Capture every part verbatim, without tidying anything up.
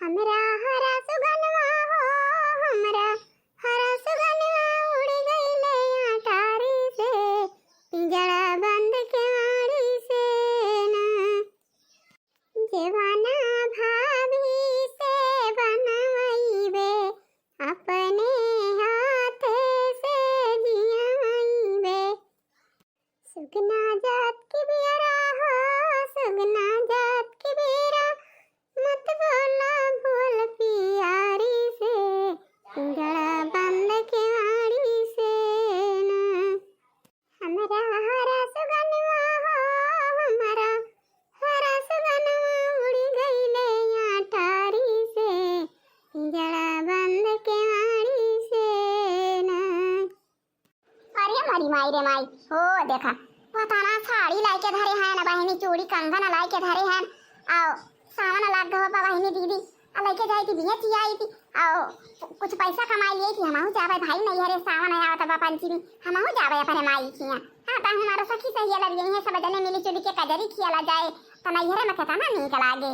हमरा हरा सुगनवा हो, हमरा हरा सुगनवा उड़ गइले अटारी से, पिंजड़ा बंद केवाड़ी से ना। जेवाना भाभी से बनवइबे, अपने हाथ से जियवइबे। सुगना जात के बेरा हो, सुगना जात के बेरा, मत बोला बोल पियारी से, पिंजड़ा बंद केवाड़ी से ना। हमरा हरा सुगनवा हो, हमरा हरा सुगनवा उड़ गइले अटारी से, पिंजड़ा बंद केवाड़ी से ना। अरे मोरी माई रे माई, हो देखा, पता ना साड़ी लाइके धरे हैं ना बहिनी, चूड़ी कंगन लाइके धरे हैं। आओ, सावन लाग गवा बा बहिनी दीदी, आ लइके जाई थी, बिया चियाई थी, आओ, कुछ पैसा कमाई लिए थी, हमहू जाबे भाई नैहरे, सावन आवत बा पंचमी, हमहू जाबे अपने माई के यहाँ। हाँ, त हमारा सखी सहेली लग गई है, सब जने मिली जुली के कजरी खियाला जाए, त नैहरे में केतना नीक लागे।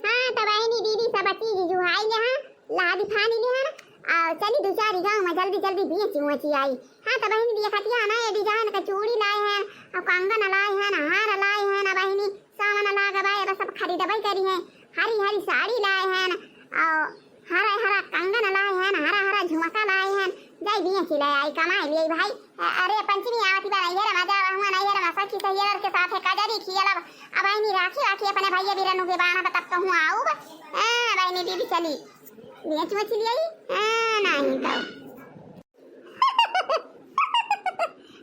हाँ, त बहिनी दीदी सब चीज जुहाई ले हाँ, लादी फानी ले हाँ, आ चली दू चार गाँव में जल्दी जल्दी बेची मोची आई। हाँ, त बहिनी दीदी खतिया ना, ये डिजाइन का चूड़ी लाए हैं, और कंगन लाए हैं, हार लाए हैं ना बहिनी, सावन लाग बा, ये सब खरीदबे करी है। हरी हरी साड़ी लाए हैं, और हरा हरा कंगन लाए हैं, हरा हरा झुमका लाए हैं, जाई बेची ले आई, कमाई लिए भाई। अ-, अरे पंचमी आवती बा, नैहर में जावा हुआ, नैहर में सखी सहेली के साथ कजरी खियालब। अब बहिनी राखी राखी अपने भैया बिरनू के बाना बा, तब कहूँ आऊब। हाँ, बहिनी दीदी चली, बेच मोच लिए आई। हाँ, नहीं तो।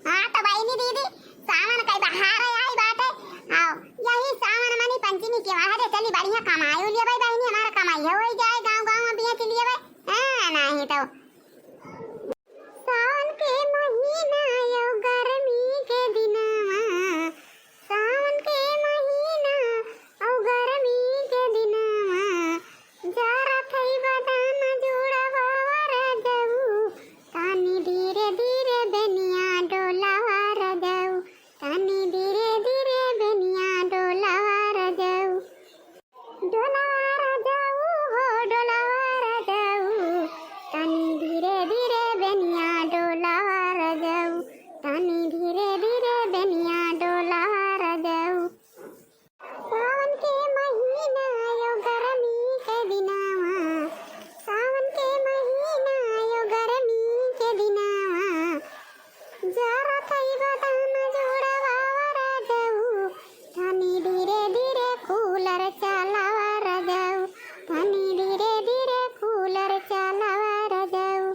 हाँ, त बहिनी दीदी, सावन कई बहार आई बाटे। आओ, यही सावन मनी पंचमी के वहां चली, बढ़िया कमायो लिए भाई बहिनी, हमारा कमाई हो ही जाए, गाँव गाँव में बेच लिए भाई। हाँ, नहीं तो। सावन के महीना यो गर्मी के दिनवा, सावन के महीना औ गर्मी के दिनवा, जरा थई बदाम जुड़वा रजऊ, तनी धीरे धीरे बेनिया डोलावा रजऊ, तनी धीरे धीरे बेनिया डोलावा रजऊ। डोलावा रजऊ हो, डोलावा रजऊ, तनी धीरे धीरे बेनिया डोलावा रजऊ, तनी धीरे धीरे बेनिया डोलावा रजऊ। सावन के महीना यो गर्मी के दिनवा, सावन के महीना यो गर्मी के दिनवा, जरा थई बदाम जुड़वा रजऊ, तनी धीरे धीरे कूलर चलावा रजऊ, तनी धीरे धीरे कूलर चलावा रजऊ।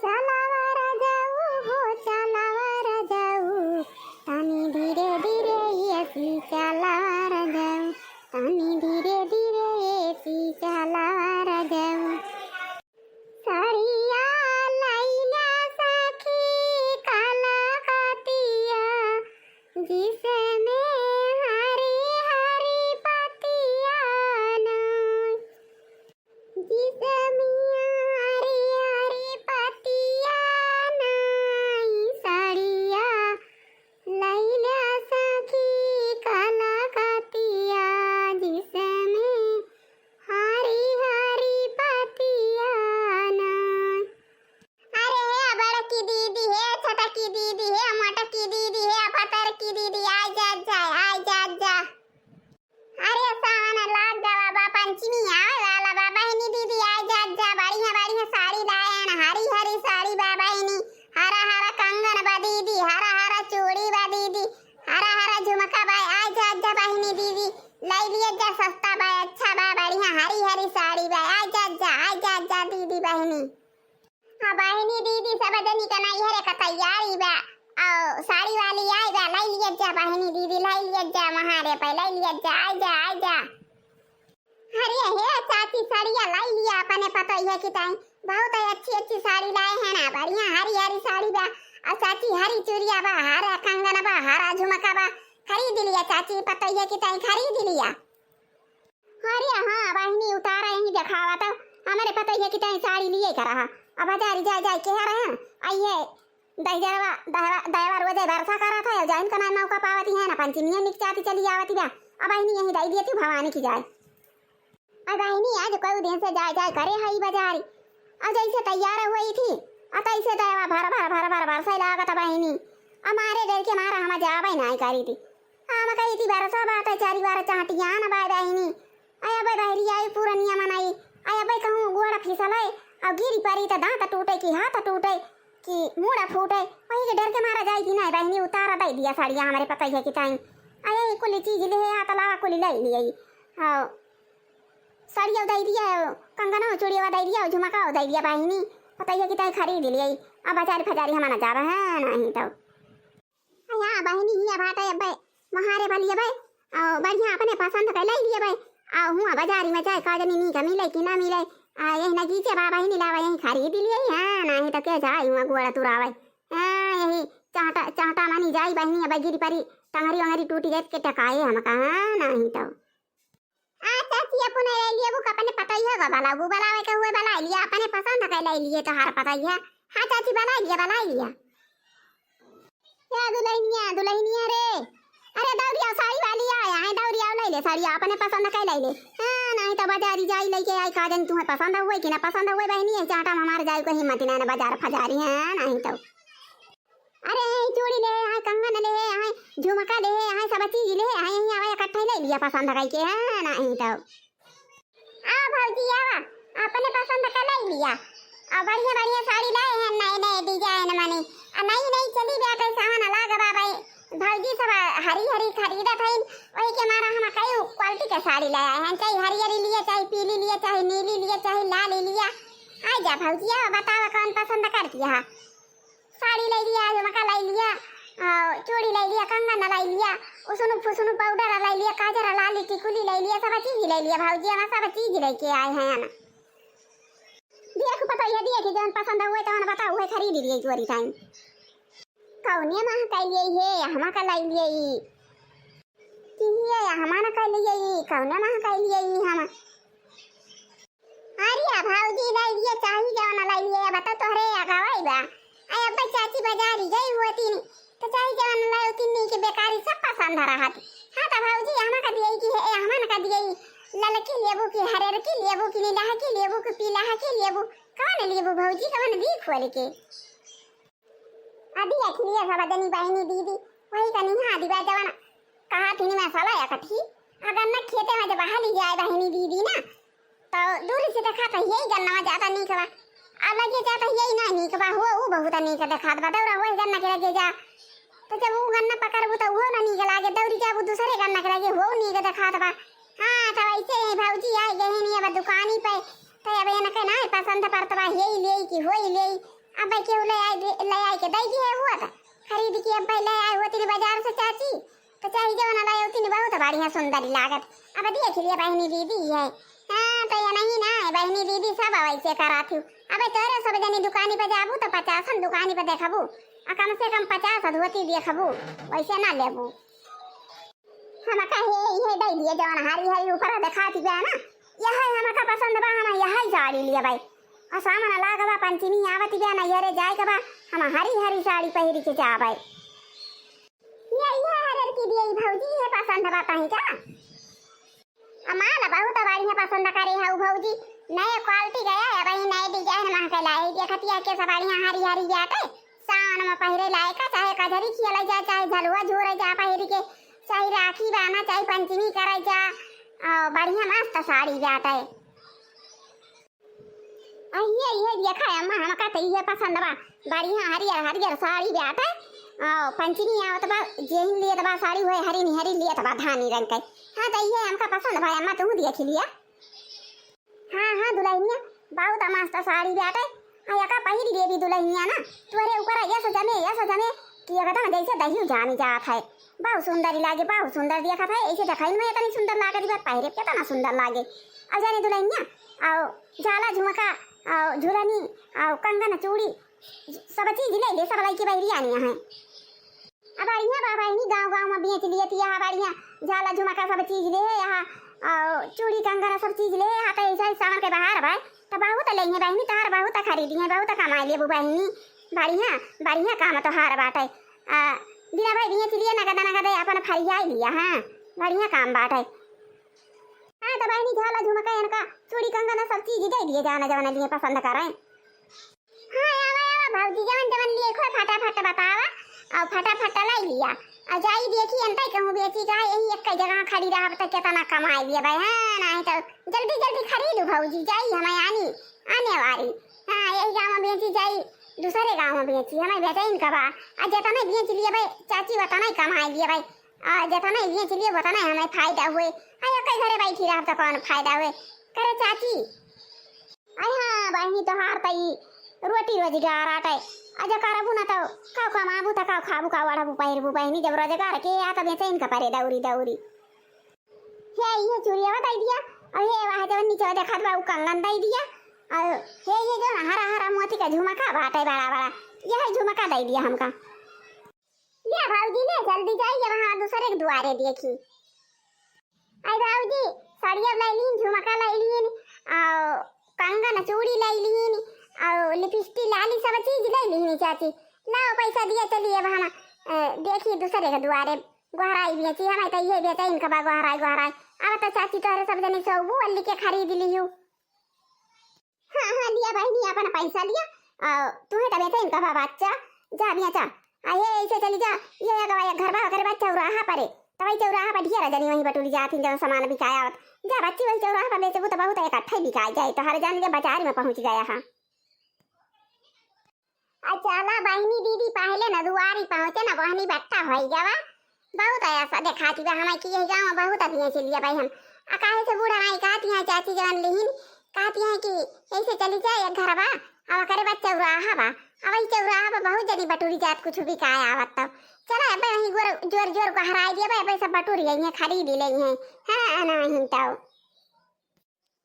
चलावा रजऊ हो, चलावा रजऊ, तनी धीरे धीरे एसी चलावा रजऊ, तनी धीरे धीरे एसी चलावा रजऊ। साड़िया लैला सखी कलकतिया, जिसमें हरी हरी पतिया ना, जिसमें हरी हरी पतिया ना। साड़िया लैला सखी कलकतिया, जिसमें हरी हरी पतिया ना। अरे हे बड़की दीदी, हे छोटकी दीदी, हे मोटकी दीदी, हे पतरकी दीदी, आइ जा, जा, आइ जा, जा। अरे सावन लाग गवा बा, पंचमी आवे वाला बा, बहिनी दीदी आइ जा, जा। बढ़िया बढ़िया साड़ी लाए हैं, हरी हरी साड़ी बा बहिनी, हरा हरा कंगन बा दीदी, हरा हरा चूड़ी बा दीदी, हरा हरा झुमका बा, आइ जा, जा बहिनी दीदी, लै लिए जा, सस्ता बा, अच्छा बा, बढ़िया हरी हरी साड़ी बा, आइ जा, जा, आइ जा, जा दीदी बहिनी। हाँ बहिनी दीदी, सब जनी का नैहरे का तैयारी बा। औ साड़ी वाली आई बा, लै लियत जा बहिनी दीदी, लै लियत जा, वहाँ रे पे लै लियत जा, आइ जा, आइ जा। अरे हे चाची, साड़िया लै लिया अपने पतोहिया की ताई, बहुत अच्छी अच्छी साड़ी लाए हैं ना, बढ़िया हरी हरी साड़ी बा। और चाची हरी चूड़िया बा, हरा कंगन बा, हरा झुमका बा, खरीद लिया चाची पतोहिया की ताई, खरीद लिया। अरे हाँ बहिनी, उतारा यहीं देखावा तो, हमरे पतोहिया की ताई साड़ी लिए का रहा। अब बाजारी जाए जाए के रहे हैं, आइए दहिजरवा दहवा दयवा रोजे बरसा करा था, जाइन का ना मौका पावती है ना, पंचमी निक चाती चली आवती बा। अब बहिनी यहीं दे दिए तू भवानी की जाए। अरे बहिनी, आज कई दिन से जाए जाए करे हई बजारी, अउ जैसे तैयार हुई थी, अउ तैसे तैवा भर भर भर भर बरसै लागत बहिनी। अउ मारे डर के मारा हम जाबै नाहीं करी थी। हम कही थी बरसा बात है, चारी बार चाटियान बाय बहिनी। अय अबै बहरी आई पुरनिया मनई, अय अबै कहूँ गोड़ फिसलै, अउ गिरी परी त दाँत टूटै कि हाथ टूटै कि मूड़ा फूटै, वही के डर के मारा जाई थी नाहीं बहिनी। उतारा दै दिया साड़िया हमरे पतैया की ताई। अय यही कुल चीज ले है, हाथ लावा कुल लै लिया। हाँ, साड़िया दै दिया, कंगनो चूड़िया दै दिया, झुमका दै दिया बहिनी, पतैया की ताई खरीद लिया। अब बजारी फजारी हम ना जाबे हैं नाहीं तो। अया बहिनी, हिया बाटे अब्बे, वहाँ रे बलिए बे, अउ बढ़िया अपने पसंद के लै लिए बे, अउ हुआ बजारी में चाहे का जनी नीक मिलै कि ना मिलै, आ यही नगीचे बा बहिनी, लावा यही खरीद लिए, हाँ, नाहीं तो के जाई हुआ गोड़ तुरावै, हाँ, यही चाटा, चाटा मानी जाई बहिनी, अब्बे गिरी परी, टंगरी वंगरी टूटी जाए के टकाए हमका, हाँ, नाहीं तो। आ चाची, अपने लै लिया बुक, अपने पतैया का बलाबू, बलावै के हुए बलाइ लिया, अपने पसंद के लै लिए तोहार पतैया। हाँ चाची, बलाइ लिया, बलाइ लिया। या दुलहिनिया, दुलहिनिया रे, अरे दौरिया साड़ी वाली आया है, दौरिया लै ले साड़ी, अपने पसंद के लै ले। हाँ, नाहीं तो बजारी जाई लैके आई, का जन तुहैं पसंद हुए कि ना पसंद हुए बहिनी, यही चाटा में हमार जाए को हिम्मत नाहीं ना बजार फजारी, हाँ, नाहीं तो। अरे, यही चूड़ी ले, यही कंगन ले, यही झुमका ले, यही सब चीज ले, यही, यही आवे इकट्ठे लै लिया पसंद कइके, हाँ, नाहीं तो। आवा भौजी, आवा, अपने पसंद का लै लिया। अउ बढ़िया, बढ़िया साड़ी लाए हैं, नए, नए design मने। अउ नई, नई चली बाटे, सावन लाग बा भाई। भौजी सब हरी, हरी खरीदत हईन, वही के मारा हम कई quality के साड़ी ले आए हैं। चाहे हरियरी लिया, चाहे पीली लिया, चाहे नीली लिया, चाहे लाली लिया। आ जा भौजी, आवा, बतावा कौन पसंद करती है। साड़ी लै लिया, झुमका लै लिया, अउ चूड़ी लै लिया, कंगन लै लिया, उसुनु फुसुनु powder लै लिया, काजर, लाली, टिकुली लै लिया, सब चीज लै लिया भौजी, हम सब चीज लैके आए हैं ना। देख पतैया, देख जौन पसंद हुए तौन बताओ, उहे खरीद लिए तोरी ताई। कौने माह कै लिए हे, हमका कै लिए ई? कि ये हमन कै लिए ई, कौने माह कै लिए ई हम? अरे भौजी, लै लिए चाही जौन लै लिए, अब तो तोहरे अगवै बा। अय अब्बे चाची बजारी गई होती नी, तो चाही जौन लै होती नी कि बेकारी सब पसंद रहत। हाँ तो भौजी, हमका दिए कि हे, हमन का दिए, ललकी लेबू कि हरियरकी लेबू कि नीलहकी लेबू कि पीलहकी लेबू, कौन लेबू भौजी, कौन दी खोल के? अदी अखिलिया सब जनी बहिनी दीदी, वही कनी हाँ दिवा जवन कहा थी मैं सला या कठी। अगर न खेते में जब हाली जाए बहिनी दीदी ना, तो दूरी से देखा तो यही गन्ना में जाता नीक बा। आ लगे जाता यही ना नीक बा, हो ऊ बहुत नीक देखात बा, दौरा वही गन्ना के लगे जा। तो जब ऊ गन्ना पकड़बू तो वो ना नीक लागे, दौरी जाबू दूसरे गन्ना के लगे, हो नीक देखात बा। हाँ, तो ऐसे ही भौजी आई गई नहीं अब दुकानी पे, तो अब इनके ना पसंद पड़त बा, यही ले कि होई ले। अब केहू लै आई, लै आई के दै दिहे हुआ त खरीद के अब लै आई होती बाजार से चाची, तो चाही जवन लै होती बहुत बढ़िया सुंदर लागत। अब देख लिए बहिनी दीदी है। हाँ, तो ये नहीं ना है, बहिनी दीदी सब वैसे करा थी। अब तोरे सब जनी दुकानी पे जाबू तो पचासन दुकानी पे देखबू, आ कम से कम पचास धोती देखबू, वैसे ना लेबू। हम कहे इहे दै दिए जवन हरी हरी ऊपर देखात बा ना, यह हमका पसंद बा, हम यह साड़ी लिए भाई। आ सामन लाग बा, पंचमी आवत बा, नैहरे जाए के बा, हम हरी हरी साड़ी पहिर के जाबै। ये, ये हरियर की दिए भौजी, ये पसंद बा तहीं का? आ माल बहुत बढ़िया पसंद करे है भौजी, नए quality गया है भाई, नए design में के लाए, देखतिया के सब बढ़िया हरी हरी जाते, सावन में पहिरे लायक, चाहे कजरी खियले जा, चाहे झलुआ झूरे जा पहिर के, चाहे राखी बाना, चाहे पंचमी करे जा, आ, बढ़िया मस्त साड़ी बाटे। आ, ये, ये देखा अम्मा, हमका तो ये पसंद बा, बढ़िया हरियर, हरियर साड़ी बाटे। आ, पंचमी आवत बा, जेहिन लियत बा साड़ी, हुए हरी निहरी लियत बा, धानी रंग के। हाँ, तो ये हमका पसंद बा अम्मा, तू देख लिया। हाँ, हाँ, दुलहिनिया, बहुत मस्त साड़ी बाटे। आ, एका पहिर लेबी दुलहिनिया ना, तोहरे ऊपर यस जमे, यस जमे कि एकदम जैसे दही जामी जात है। बहुत सुंदर लागे, बहुत सुंदर देखत है। ऐसे देखई में इतनी सुंदर लागत बा, पहिरे पे कितना सुंदर लागे। अउ जाने दुलहिनिया, अउ झाला झुमका, अउ झुलनी, अउ कंगन चूड़ी, सब चीज ले ले, सब लइके बहरी आनी है। अब बढ़िया बा बहिनी, गाँव गाँव में बेच लिए थी, यहाँ बढ़िया झाला झुमका सब चीज ले, यहाँ, अ, चूड़ी कंगन सब चीज ले, यहाँ तो ऐसा ही सावन के बहार बा, तो बहुत ले हैं बहिनी, तोहार बहुत खरीदी हैं, बहुत कमाई लेबू बहिनी। बढ़िया, बढ़िया काम तोहार बाटे। आ, बिना भाई बेच लिए, नगद नगद अपन फरियाई लिया, हाँ, बढ़िया काम बाटे। हाँ, त बहिनी, झाला, झुमका, एनका चूड़ी, कंगन, सब चीज दइ दिए, जाना जवन लिए पसंद करें। हाँ, आवा, आवा भौजी, जवन जवन लिए खोए फटाफट बतावा, अउ फटाफट लइ लिया। अउ जाई देखी, एनतइ कहूँ बेची का, यही एक्कइ जगह खड़ी रहब त केतना कमाई लेबइ, हाँ, नाहीं त जल्दी जल्दी खरीदू भौजी, जाई हमइ आनी, आने वाली। हाँ, यही गाँव में बेची जाई, दूसरे गाँव में बेची, हमइ बेचइन का बा। अउ जेतनइ बेच लेबइ चाची, ओतनइ कमाई लेबइ, अउ जेतनइ बेच लेबइ ओतनइ हमइ फायदा होए। हाँ, एक्कइ घरे बैठी रहब त कउन फायदा होए? करे चाची, अइ हाँ, बहिनी, तोहार त ई रोटी रोजगार आटइ। अ जे करबू न तउ काउ कमाबू त काउ खाबू, काउ ओढ़बू पहिरबू बहिनी, जब रोजगार के आ त बेचइन का परे दौरी दौरी। हे इहे चूड़िया दइ दिया, अउ हे वहाँ जवन नीचे देखात बा उ कंगन दइ दिया, अउ हे ये जवन हरा हरा मोती का झुमका बाटइ बड़ा बड़ा, यह झुमका दइ दिया हमका। ले भौजी ले, जल्दी जाइए, वहाँ दूसरे के दुआरे देखी। आई भौजी, साड़िया लइ लीन, झुमका लइ लीन, अउ कंगन चूड़ी लइ लीन, अउ लिपस्टिक लाली सब चीज लइ लीन चाची। लाओ पैसा दिया, चलिए अब हम, अ, देखी दूसरे के दुआरे गोहराई बेची, हमइ त इहे बेचइन का बा गोहराई गोहराई। अब त चाची तोहरे सब जने से वो अल्ली के खरीद लिहू। हाँ, हाँ, लिया बहिनी, अपन पैसा लिया। अ, तुहे त बेचइन का बा बच्चा, जा बेचा। अ, हे, ऐसे चली जा, ये अगवा एक घर बा, ओकरे बाद चौराहा परे। त वही चौराहा पर ढेर जनी वहीं बटुरी जात ही, जब सामान बिकाया आवत। जा बच्ची, वही चौराहा पर बेचबू त बहुत इकट्ठा ही बिकाई जाए, तोहरे जान ले बाजार में पहुँच गया है। अ, चला बहिनी दीदी, पहिले न दुआरी पहुँचे न, बहनी बट्टा होई गवा। बहुत ऐसा देखाती बा हमइ कि यही गाँव में बहुत अभी ऐसे लिया भाई हम। अ, काहे से बूढ़ा माई कहती हैं, चाची जवन लिहिन, कहती हैं कि ऐसे चली जाए एक घर बा, अउ ओकरे बाद चौराहा बा, अउ वही चौराहा बा बहुत जनी बटुरी जात कुछ बिकाए आवत तब। चला अब वहीं गोर, जोर जोर गोहराई दिया बा, अब सब बटुरी आई हैं, खरीद ले हैं। हाँ, नाहीं तउ।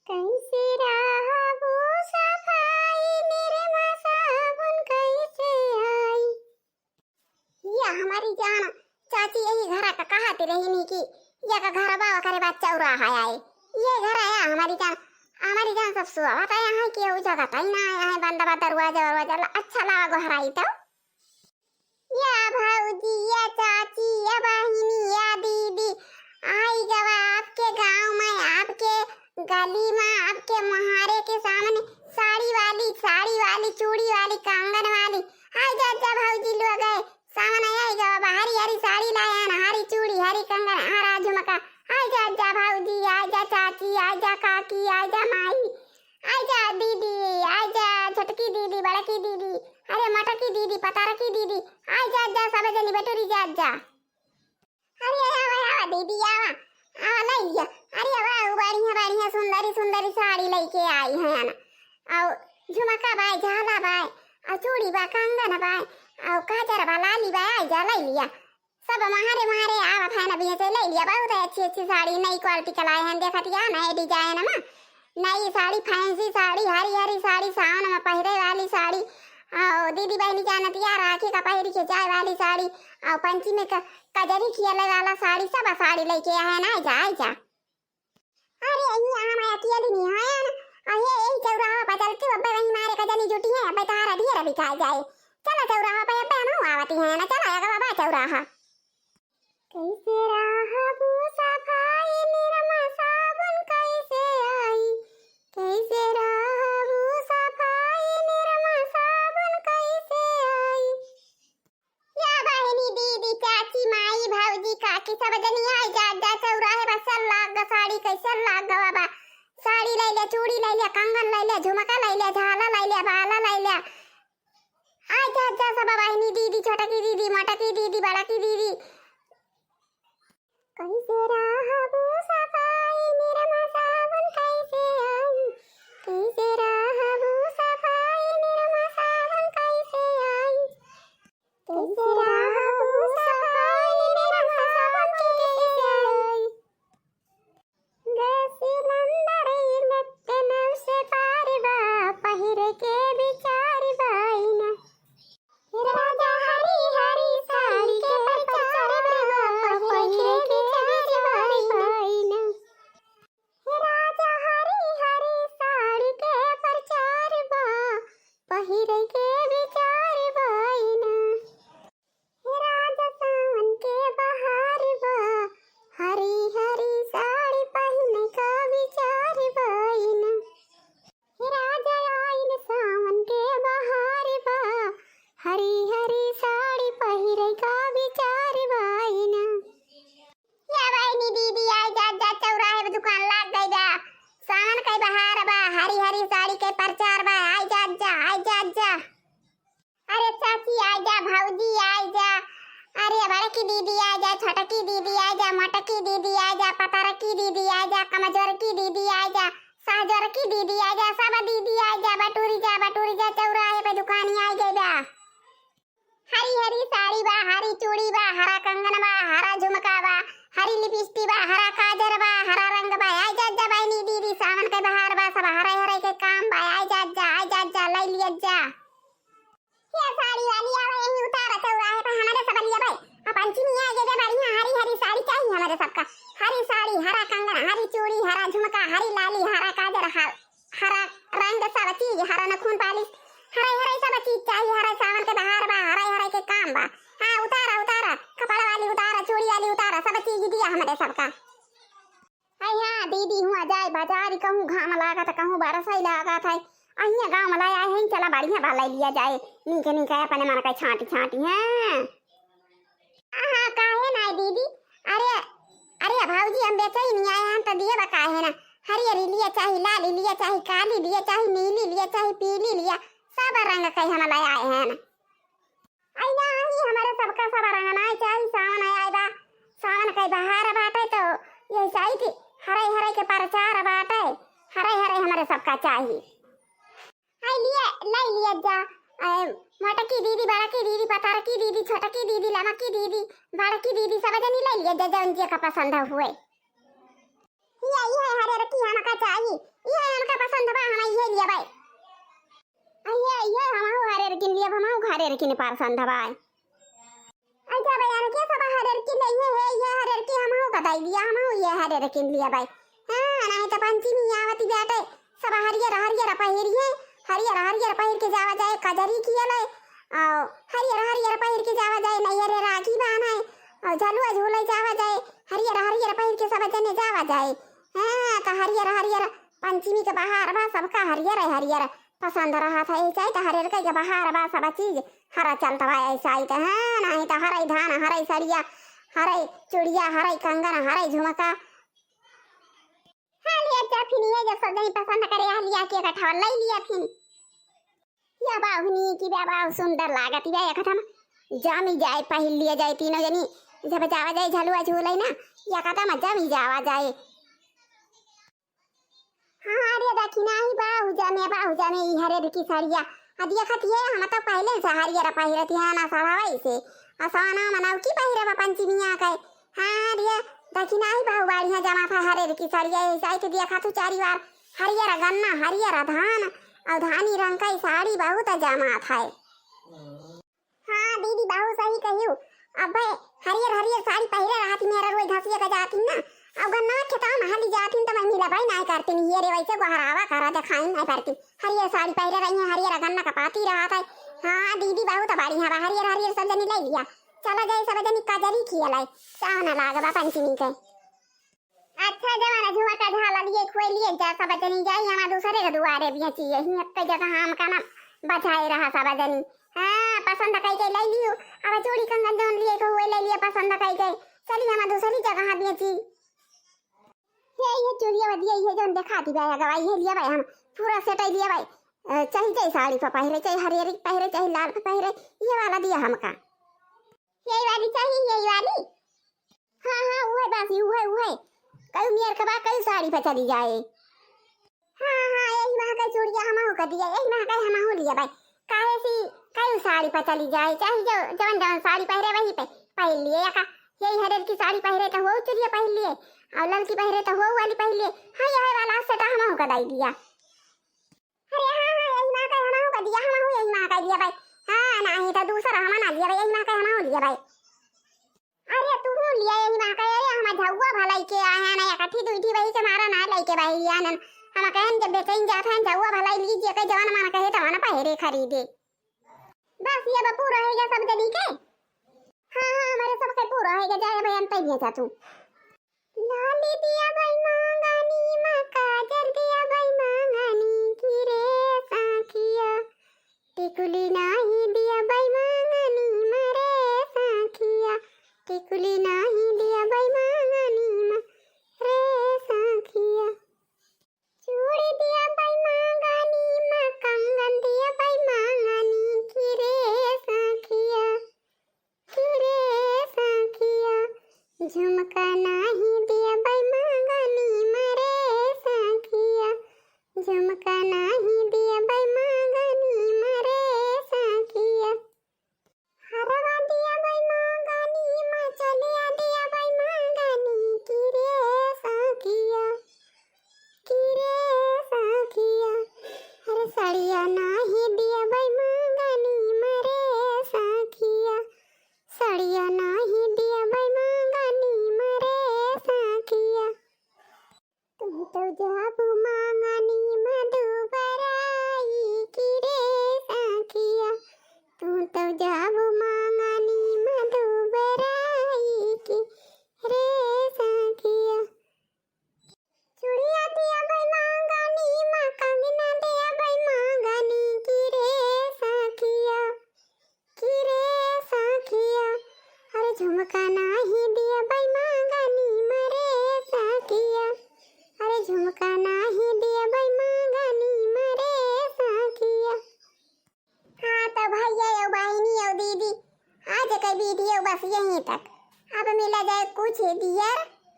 कैसे रहबू सफाई, निरमा साबुन कैसे आई? या हमारी जान, चाची यही घरा का कहत रही नी कि या का घर बा, ओकरे बाद चौराहा आए। ये घर आया हमारी जान, हमारी जान सब सुआ बताया है कि वो जगह तई ना आया है, बंद बा दरवाजा वरवाजा, अच्छा लावा गोहराई तो। या भौजी, या चाची, या बहिनी, या दीदी, आई गवा आपके गाँव में, आपके गली में, आपके मोहारे के सामने साड़ी वाली, साड़ी वाली, चूड़ी वाली, कंगन वाली। आई जा, जा भौजी लोग, सामने आई गवा बा हरी हरी साड़ी लायन, हरी चूड़ी, हरी कंगन, हरा झुमका। आई जा, जा भौजी, आई जा चाची, आई जा काकी, आई जा माई। आई जा दीदी, आई जा छोटकी दीदी, बड़की दीदी, अरे मोटकी दीदी, पतरकी दीदी, आई जा, जा सब जनी बटुरी जा, जा। अरे आवा, आवा दीदी, आवा, आवा लइ लिया। अरे वाह, बढ़िया, बढ़िया, सुंदरी, सुंदरी साड़ी लइके आई हैं ना। अउ झुमका बाय, झाला बाय, अउ चूड़ी बा, कंगन बाय, अउ काजर बा, लाली बाय, आई जा लइ लिया। सब मारे मारे आवत है ना, बेचे लइ लिया। बहुत अच्छी अच्छी साड़ी, नई quality के लाए हैं, देखत या नए design में, नई साड़ी, fancy साड़ी, हरी हरी साड़ी, सावन में पहिरे वाली साड़ी, अउ दीदी बहिनी जानत या राखी का पहिर के जाए वाली साड़ी, अउ पंचमी का कजरी खेले वाला साड़ी, सब साड़ी लइके आए ना, आई जा, आई जा। अरे, ई हम अकेली नहीं है ना। अरे, यही चौराहा पर चलती हूँ, अबे वहीं मारे का जनी जुटी है, अबे तहारा ढेर बिकाई जाए। चलो चौराहा पे, अबे हम आवती हैं ना, चलो, एक बाबा चौराहा। कैसे रहबू सफाई, निरमा साबुन कैसे आई? कैसे रहबू सफाई, निरमा साबुन कैसे आई? या बहिनी, दीदी, चाची, माई, भौजी, काकी, सब जनी आई जा, जा चौराहे बा, सल लाग गा साड़ी, कैसन लाग गवा बा। साड़ी लइ ले, चूड़ी लइ ले, कंगन लइ ले, झुमका लइ ले, झाला लइ ले, बाला लइ ले। आई जा, जा सब बहिनी, दीदी, छोटकी दीदी, मोटकी दीदी, बड़की दीदी। कैसे रहबू सफाई, निरमा साबुन कैसे आई? कैसे रहबू सफाई, निरमा साबुन कैसे आई? कैसे रहबू सफाई, निरमा साबुन कैसे आई? गैस सिलेंडर इलेक्ट्रिक नल से पार बा, पहिरे के विचार बाई ना। राजा हरी हरी साड़ी के प्रचार बा, पहिरे के विचार बाई ना। बहार बा, सब हरई हरई के काम बा, आइ जात जा, आइ जात जा, लइ लियत जा। हे साड़ी वाली, आवा यहीं उतारा चौराहे पे, हमरे सब लियबे। आ पंचमी आ गए, बढ़िया हरी हरी साड़ी चाहिए हमरे सबका। हरी साड़ी, हरा कंगन, हरी चूड़ी, हरा झुमका, हरी लाली, हरा काजर, हर-, हरा रंग, सब चीज, हरा नखून पालिश, हरई हरई सब चीज चाहिए। हरई सावन के बहार बा, हरई हरई के काम बा। हाँ, उतारा, उतारा, कपड़ा वाली उतारा, चूड़ी वाली उतारा, सब चीज दिया हमरे सबका। अरे हाँ दीदी, हुआँ जाए बाजार, कहूँ घाम लागत, कहूँ बरसई लागत है। अहियाँ गाँव में लाया है, चला बढ़िया बा, लइ लिया जाए। नीके नीके अपने मन का छाँटी छाँटी, हाँ। हाँ, हाँ, काहे नाई दीदी? अरे, अरे भौजी, हम बेचई नहीं आए, हम तो दिए बा, काहे ना। हरियरी लिया चाहे लाली लिया, चाहे काली लिया, चाहे नीली लिया, चाहे पीली लिया, सब रंग के हम लइ आए हैं। आई नाही, हमरे सबका सब रंगना चाही, सावन आए बा, सावन के बहार बाटे, तो यही चाही कि हरई हरई के प्रचार बाटे, हरई हरई हमरे सबका चाही। आई लिए, लइ लिए जा, ए, मोटकी दीदी, बड़की दीदी, पतरकी दीदी, छोटकी दीदी, लमकी दीदी, बड़की दीदी, सब जनी लइ लिए जा, जौन जे का पसंद हुए। ये, ये हरियर की हमका चाही, ये हमका पसंद बा, हम ये लेबै। ये, ये हमहू हरियर किन लियब, हमहू हरियर किन पसंद बा। अच्छा भैया, के सब हरियर किन ले, ये, ये, ये हरियर की हमहू का दई दिया, हमहू ये हरियर किन लियबै। हाँ, नहीं तो पंचमी आवती बाटे, सब हरियर हरियर पहिरिए, हरियर हरियर पहिर के जावा जाए, कजरी किया ले, और हरियर हरियर पहिर के जावा जाए, नैहरे राखी बान्हे, और झलुआ झूले जावा जाए, हरियर हरियर पहिर के सब जने जावा जाए। हाँ, तो हरियर हरियर पंचमी के बहार बा, सबका हरियर है, हरियर पसंद रहत है, चाहे तो हरियर के बहार बा, सब चीज हरा चलत बा ऐसा ही तो। हाँ, नहीं तो हरई धान, हरई सड़िया, हरई चूड़िया, हरई कंगन, हरई झुमका। हाँ, लिया जा फिन, ये जो सब जनी पसंद करे, आ लिया के एक ठा लई लिया फिन। या बाहुनी की बा, बाहु सुंदर लागत बा, एक ठा जमी जाए, पहिर लिया जाए तीनों जनी, जब जावा जाए झलुआ झूले ना, या कदम जमी जावा जाए। हाँ, अरे देखी नाही, बाहु जमे, बाहु जमे, ई हरियर की सड़िया। आ देखत ये, हम तो पहले से हरियर पहिरत है ना सड़ावई से। आ साना मनाऊ की पहिरब पंचमिया के। हाँ, अरे देखी नाही, बाहु बढ़िया जमा था हरियर की सड़िया, ऐसा ही तो देखा तू चारी बार। हरियर गन्ना, हरियर धान, और धानी रंग का ई साड़ी बहुत जमा था। हाँ दीदी, बहुत सही कहियो। अबे हरियर हरियर साड़ी पहिरे रहती, मेरा रोज धसिया का जाती ना। अब गन्ना खेता में हाली जाती तो मैं मिला भाई ना करती नहीं, ये रे वैसे गोहरावा करा दिखाई नहीं पड़ती। हरियर साड़ी पहिरे रही है, हरियर गन्ना का पाती रहा था। हाँ दीदी, बहुत बढ़िया बा, हरियर हरियर सब जनी ले लिया। चला जाए सब जनी कजरी खिया लाई, चाव ना लाग बा पंचमी के। अच्छा, जवान झुमका झाला लिए, खोए लिए जा, सब जनी जाई, हमार दूसरे के दुआरे बेची, यही एक जगह हमका ना बचाए रहा सब जनी। हाँ, पसंद कई के ले लियो, अब चूड़ी कंगन जौन लिए के हुए ले लिया पसंद कई के, चली हमार दूसरी जगह बेची। ये, ये चूड़िया बदिया, ये जौन देखा दी बा, अगवा, ये लिया भाई हम, पूरा सेट लिया भाई। अ, चाहे, चाहे साड़ी पर पहिरे, चाहे हरियर पहिरे, चाहे लाल पर पहिरे, ये वाला दिया हमका। यही वाली चाहिए, यही वाली। हाँ, हाँ, उहे बासी, उहे, उहे। कई मेर के बा, कई साड़ी पे चली जाए। हाँ, हाँ, यही वहाँ का चूड़िया हमहू का दिया, यही वहाँ का हमहू लिया भाई। काहे सी कई साड़ी पे चली जाए, चाहे जो जवन जवन साड़ी पहिरे वही पे पहिर लिए, या का यही हरियर की साड़ी पहिरे तो वो चूड़िया पहिर लिए, और ललकी पहिरे तो वो वाली पहिर लिए। हाँ, यही वाला सेट हमहू का दई दिया। अरे हाँ, हाँ, यही माँ का हमहू का दिया, हमहू यही माँ का दिया भाई। हाँ, नाही तो दूसरा हम ना लिया भाई, यही माँ का हमहू लिया भाई। अरे तू हूँ लिया यही माँ का, अरे हम झउआ भलाई के आए हैं ना, इकट्ठी दुइठी वही से मारा ना लइके भाई लिया नन। हम कहन जब बेचैन जात हैं, झउआ भलाई लीजिए, के जवन मन कहे तवन पहिरे खरीदे। बस ये बा पूरा है गया सब जनी के। हाँ, हाँ, हमारे सबके पूरा है गया, जाए भाई, अंत ही है जा तू। लाली दिया बाई मांगानी मा, काजर दिया बाई मांगानी की रे साखिया। टिकुली नाही दिया बाई मांगानी मा रे साखिया। टिकुली नाही दिया बाई मांगानी मा रे साखिया। चूड़ी दिया बाई मांगानी मा, कंगन दिया बाई मांगानी की रे साखिया। की रे साखिया, झुमका नाही दिया बाई मांगानी मा रे साखिया, झुमका नाही दिया बाई मांगानी मा रे साखिया। हरवा दिया बाई मांगानी मा, चलिया दिया बाई मांगानी की रे साखिया। की रे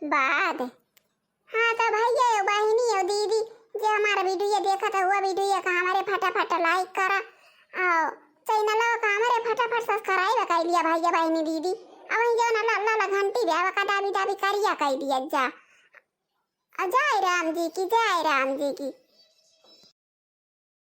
बाद। हाँ, तो भैया, यो बहिनी, यो दीदी, जे हमारा वीडियो देखत है, वो वीडियो का हमारे फटाफट like करा, और चैनल का हमारे फटाफट subscribe कर लिया भैया, बहिनी, दीदी। अब जो ना लाल लाल घंटी भी आवा का दाबी दाबी करिया कर दिया जा। आ, जय राम जी की, जय राम जी की।